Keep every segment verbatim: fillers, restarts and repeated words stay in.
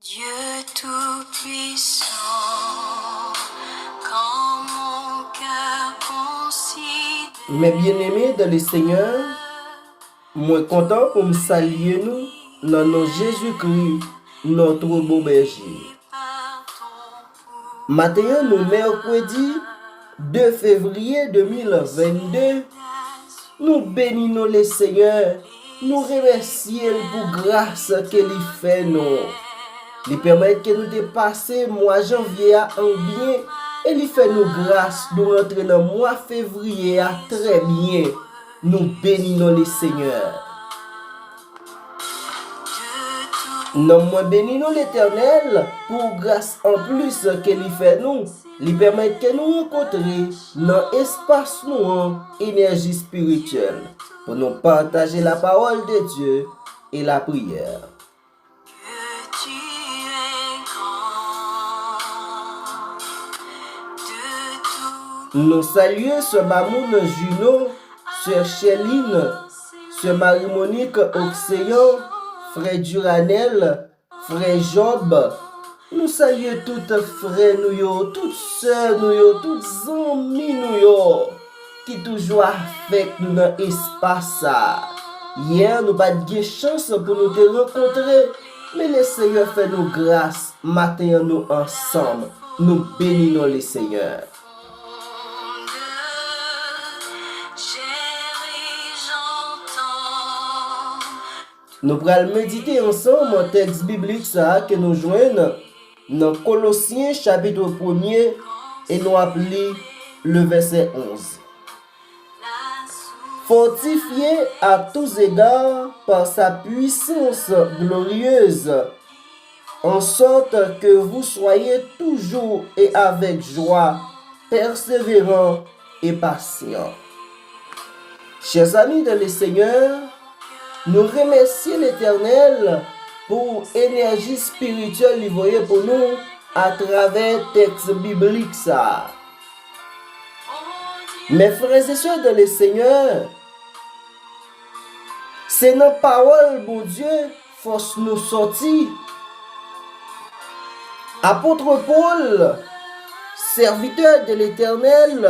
Dieu Tout-Puissant, quand mon cœur considère. Mes bien-aimés dans le Seigneur, mwen kontan pou m salye nou nan non Jezikri, notre bon berger. Maten an, nou mèkredi de fevriye de mil vennde. Nou beni non Lesenyè, nou remèsye l pou gras ke li fè nou. Li pèmèt ke nou te pase mwa janvye a an byen e li fè nou gras, nou rantre nan mwa fevriye a trè byen. Nou beni non Lesenyè. Nanm mwen beni non Letènèl pou gras anplis ke li fè nou. Li pèmèt ke nou rankontre nan espas nou an, enèji espirityèl, pou nou pataje lapawòl de Dye e lapriyè. Nou salye sè Mamoun Juno, sè Chèlin, sè Mari Monik Okseyan, frè Duranel, frè Jòb. Nou salye tout frè nou yo, tout sè nou yo, tout zanmi nou yo ki toujou avèk nou nan espas sa a. Yè, nou pa t gen chans pou nou te rankontre, men Lesenyè fè nou gras, maten an nou ansanm. Nou beni non Lesenyè. Nou pral medite ansanm tèks biblik sa a ke nou jwenn nan Kolosyen chapit premye e nou ap li le vèsè onz. Fortifiés à tous égards par sa puissance glorieuse, en sorte que vous soyez toujours et avec joie persévérants et patients. Chers amis dans le Seigneur, nou remèsye Letènèl pou enèji espirityèl li voye pou nou atravè tèks biblik sa a. Mes frères et sœurs dans le Seigneur, se nan pawòl Bondye fòs nou sòti. Apot Pòl, sèvitè de Letènèl,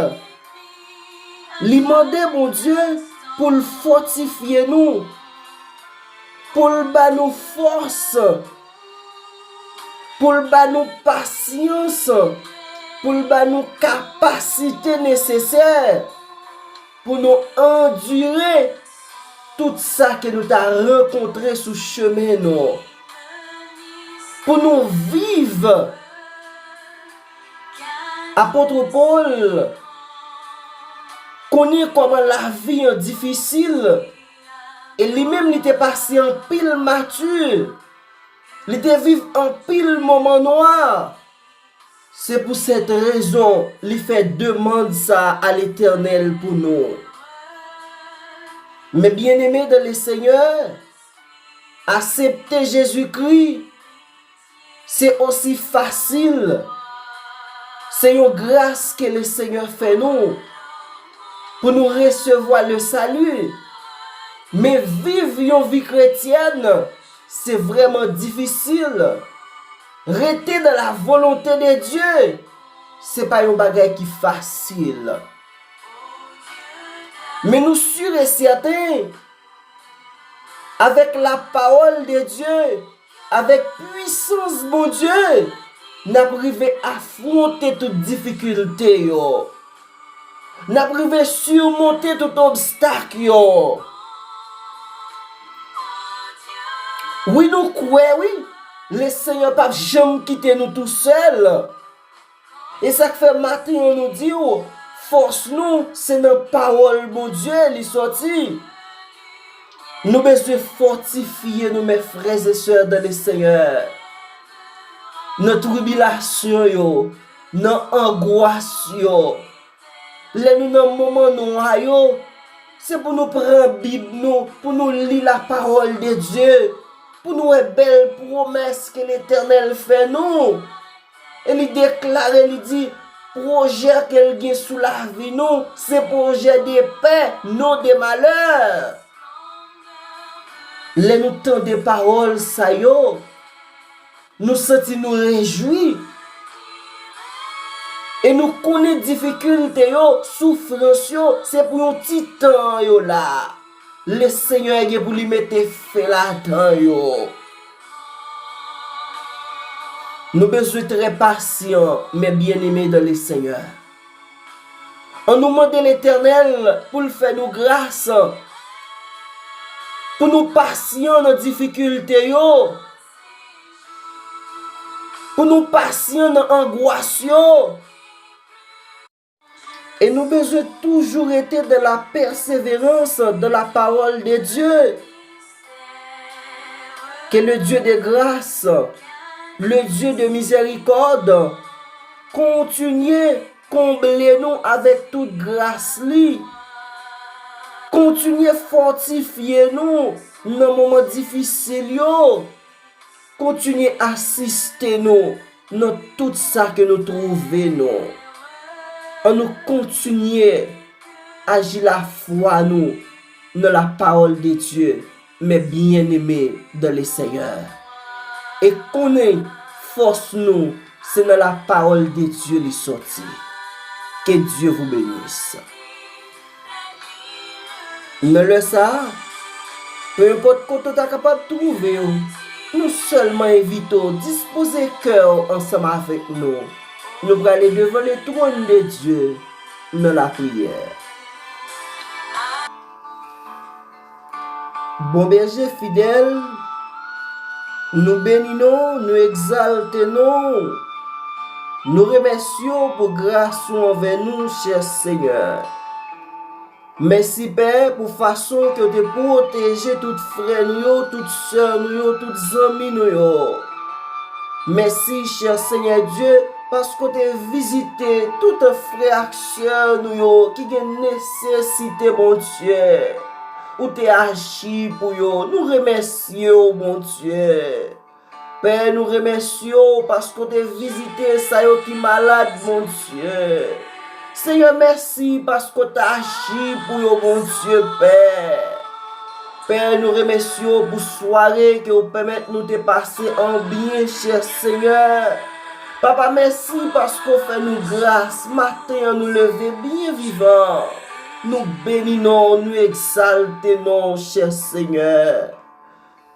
li mande Bondye pou l fòtifye nou, pou l ba nou fòs, pou l ba nou pasyans, pou l ba nou kapasite nesesè pou nou andire tout sa ke nou ta rankontre sou chemen nou an, pou nou viv. Apot Pòl konnen kòman lavi an difisil, e li menm li te pase anpil mati, li te viv anpil moman nwa. Se pou sèt rezon li fè demann sa a Letènèl pou nou. Mes bien-aimés dans le Seigneur, aksepte Jezikri, se osi fasil. Se yon gras ke Lesenyè fè nou pou nou resevwa le salut. Men viv yon vi kretyèn, se vrèman difisil. Rete dans la volonté de Dieu, se pa yon bagay ki fasil. Men nou si e sèten, avèk lapawòl de Dye, avèk pwisans Bondye, n ap rive afwonte tout difikilte yo. N ap rive simonte tout obstak yo. Wi, nou kwè, wi, Lesenyè p ap janm kite nou tousèl. E sa k fè maten an nou di w, fòs nou, se nan pawòl Bondye li sòti. Nou bezwen fòtifye nou, mes frères et sœurs dans le Seigneur. Nan tribilasyon yo, nan angwas yo, lè nou nan moman nwa yo, se pou nou pran Bib nou, pou nou li lapawòl de Dye, pou nou wè bèl pwomès ke Letènèl fè nou. E li deklare, li di, pwojè ke l gen sou lavi nou, se pwojè de pè, non de malè. Lè nou tande pawòl sa yo, Nou santi nou rejwi. E nou konnen difikilte yo, soufrans yo, se pou yon ti tan yo la. Lesenyè gen pou li mete fen ladan yo. Nou bezwen trè pasyan, mes bien-aimés dans le Seigneur. Ann nou mande Letènèl pou l fè nou gras, pou nou pasyan nan difikilte yo, pou nou pasyan nan angwas yo. E nou bezwen toujou rete dans la persévérance de la parole de Dieu. Que le Dieu de grâce, le Dieu de miséricorde, kontinye konble nou avèk tout gras li. Kontinye fòtifye nou nan moman difisil yo. Kontinye asiste nou nan tout sa ke nou twouve nou. Ann nou kontinye aji lafwa nou nan la parole de Dieu, mes bien-aimés dans le Seigneur. E konnen fòs nou se nan la parole de Dieu li sòti. Que Dieu vous bénisse. Nan lè sa a, penenpòt kote w ta kapab twouve w, nou sèlman envite w dispoze kè w ansanm avèk nou. Nou prale devan le trône de Dieu nan lapriyè. Bon Bèje fidèl, nou beni non w, nou egzalte non w. Nou remèsye w pou gras ou anvè nou, chè Senyè. Mèsi, Pè, pou fason ke w te pwoteje tout frè nou yo, tout sè nou yo, tout zanmi nou yo. Mèsi, chè Senyè Dye, paske w te vizite tout frè ak sè nou yo ki gen nesesite, Bondye. Ou te aji pou yo. Nou remèsye w, Bondye. Pè, nou remèsye w paske w te vizite sa yo ki malad, Bondye. Senyè, mèsi paske w t aji pou yo, Bondye, Pè. Pè, nou remèsye w pou sware ke w pèmèt nou te pase an byen, chè Senyè. Papa, mèsi paske w fè nou gras. Maten an, nou leve byen vivan. Nou beni non w, nou egzalte non w, chè Senyè.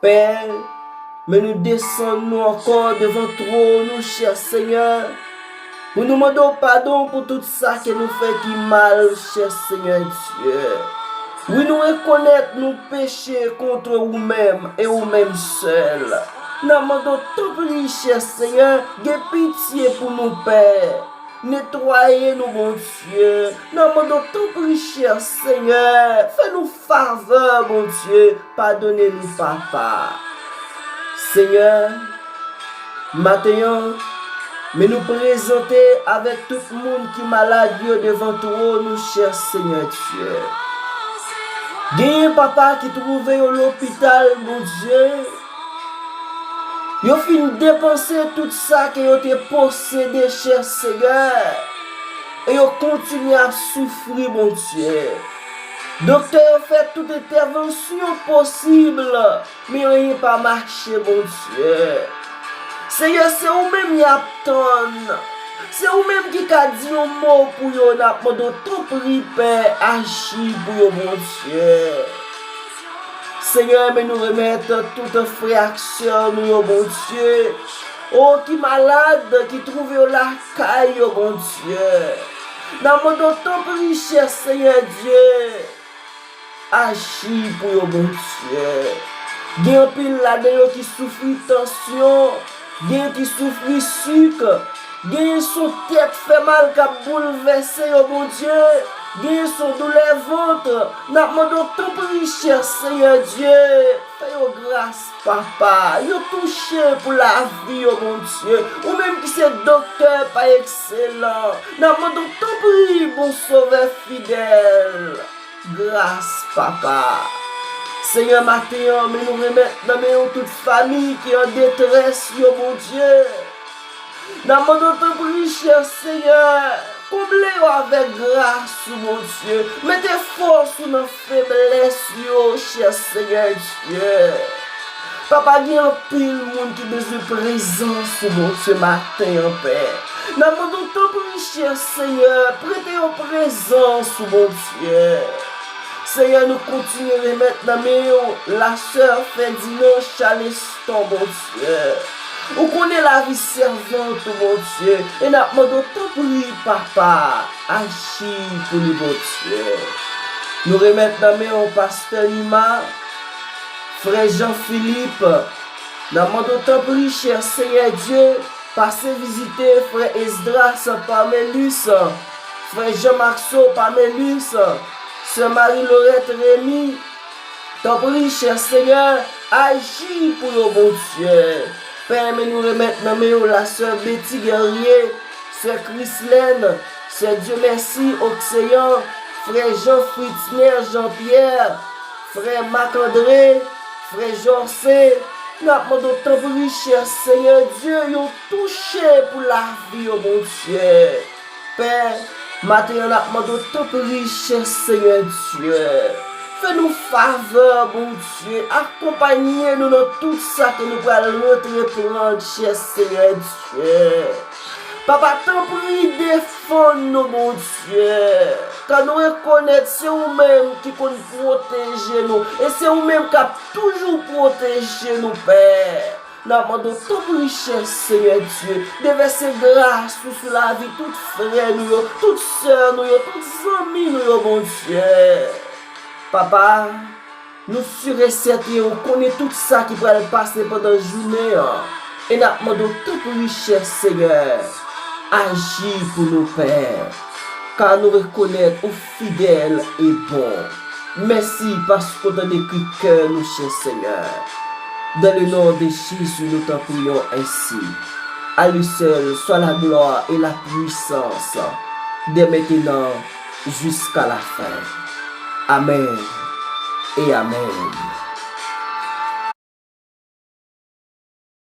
Pè, men nou desann nou ankò devan twòn ou, chè Senyè, pou nou mande w padon pou tout sa ke nou fè ki mal, chè Senyè Dye. Wi, nou rekonèt nou peche kont ou menm e ou menm sèl. N ap mande w, tanpri, chè Senyè, gen pitye pou nou, Pè. Netwaye nou, Bondye. N ap mande w, tanpri, chè Senyè, fè nou favè, Bondye. Padone nou, Papa. Senyè, maten an, men nou prezante avèk tout moun ki malad yo devan twòn ou, chè Senyè Dye. Genyen, Papa, ki twouve yo lopital, Bondye. Yo fin depanse tout sa ke yo te posede, chè Senyè, e yo kontinye ap soufri, Bondye. Doktè yo fè tout entèvansyon posib, men anyen pa mache, Bondye. Senyè, se ou menm y ap tann. Se ou menm ki ka di yon mo pou yo, n ap mande w, tanpri, Pè, aji pou yo, Bondye. Senyè, men nou remèt tout frè ak sè nou yo, Bondye, o, ki malad, ki twouve yo lakay yo, Bondye. N ap mande w, tanpri, chè Senyè Dye, aji pou yo, Bondye. Gen anpil ladan yo ki soufri tansyon, gen ki soufri sik, genyen se yon tèt fè mal k ap boulvèse yo, Bondye. Genyen se yon doulè vant. N ap mande w, tanpri, chè Senyè Dye, fè yo gras, Papa. Yo touche pou lavi yo, Bondye. Ou menm ki se doktè pa ekselan. N ap mande w, tanpri, bon Sovè fidèl. Gras, Papa. Senyè, maten an, men nou remèt nan men w tout fanmi ki an detrès yo, Bondye. N ap mande w, tanpri, chè Senyè, konble yo avèk gras ou, Bondye. Mete fòs ou nan feblès yo, chè Senyè Dye. Papa, gen anpil moun ki bezwen prezans ou, Bondye, maten an, Pè. N ap mande w, tanpri, chè Senyè, prete yo prezans ou, Bondye. Senyè, nou kontinye remèt nan men w lasè Fèdinan Chaleston, Bondye. Ou konnen lavi sèvant ou, Bondye, e n ap mande w, tanpri, Papa, aji pou li, Bondye. Nou remèt nan men w pastè Nima, frè Jan Filip. N ap mande w, tanpri, chè Senyè Dye, pase vizite frè Esdras Pamelus, frè Jan Makso Pamelus, sè Mari Lorèt Remi. Tanpri, chè Senyè, aji pou yo, Bondye. Pè, men nou remèt nan men w lasè Betty Guerrier, sè Krislèn, sè Diomèsi Okseyan, frè Jan Fritner Jean Pierre, frè Mak André, frè Jòse. N ap mande w, tanpri, chè Senyè Dye, yon touche pou lavi yo, Bondye. Pè, maten an, n ap mande w, tanpri, chè Senyè Dye, fè nou favè, Bondye, akonpaye nou nan tout sa ke nou pral antreprann, chè Senyè Dye. Papa, tanpri, defann nou, Bondye, ka nou rekonèt se ou menm ki konn pwoteje nou, e se ou menm k ap toujou pwoteje nou, Pè. N ap mande w, tanpri, chè Senyè Dye, devèse gras ou sou lavi tout frè nou yo, tout sè nou yo, tout zanmi nou yo, Bondye. Papa, nou si e sèten ou konnen tout sa ki pral pase pandan jounen an, e n ap mande w, tanpri, chè Senyè, aji pou nou, Pè, ka nou rekonèt ou fidèl e bon. Mèsi paske w tande kri kè nou, chè Senyè. Dans le nom de Jésus, nous t'en prions ainsi. À lui seul soit la gloire et la puissance, dès maintenant jusqu'à la fin. Amen et amen.